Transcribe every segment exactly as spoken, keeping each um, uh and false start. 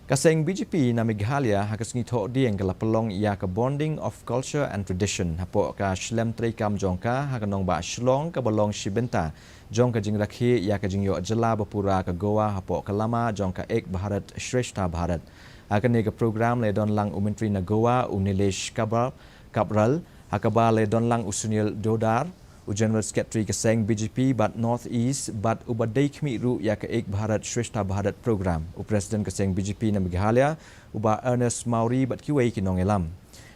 Ka seng B J P na Meghalaya ha ka sngi Thohdieng ka la pynlong ïa ka Bonding of Culture and Tradition hapoh ka shlem treikam jong ka ha ka nongbah Shillong kaba long shi bynta jong ka jingrakhe ïa ka jingïoh jylla bapura ka Goa hapoh ka lama jong ka Ek Bharat Shreshtha Bharat. Ha kane ka program la don lang u Myntri na Goa u Nilesh Kabra, Kabral, ha kaba la don lang u Sunil Dodar, u General Secretary ka seng B J P bad North East bad uba dei khmih ruh ïa ka Ek Bharat Shreshtha Bharat program, u President ka seng B J P na Meghalaya u Bah Ernest Mawrie bad kiwei ki nongïalam.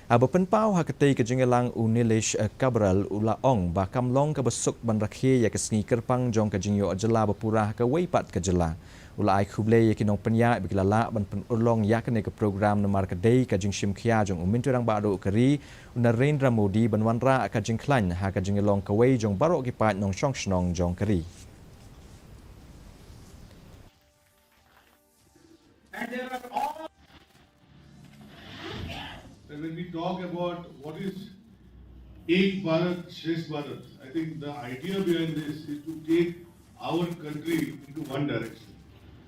Haba pynpaw ha katei ka jingïalang u Nilesh, eh, Kabral u la ong ba kam long kaba suk ban rakhe ïa ka sngi kyrpang jong ka jingïoh jylla bapura ha kawei pat ka jylla. U la ai khublei ïa ki nongpynïaid ba ki la lah ban pynurlong ïa kane ka program namar ka dei ka jingshim khia jong u Myntri Rangbah Duh ka ri u Narendra Modi ban wanrah ka jingkhlaiñ ha ka jingïalong kawei jong baroh ki paid nongshong shnong jong ka ri. And when we talk about what is Ek Bharat Shreshtha Bharat, I think the idea behind this is to take our country into one direction.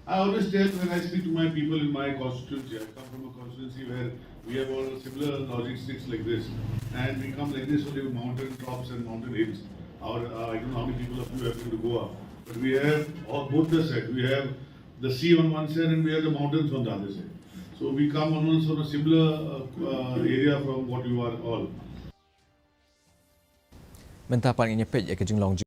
I always tell when I speak to my people in my constituency, I come from a constituency where we have all similar logistics like this, and we come like this only with mountain tops and mountain hills. Our, uh, I don't know how many people of you have been to Goa, but we have all, both the sides. We have the sea on one side and we have the mountains on the other side. So we come almost from a similar, uh, uh, area from what you are all. Mynta pat ngin ïa peit ïa ka jinglong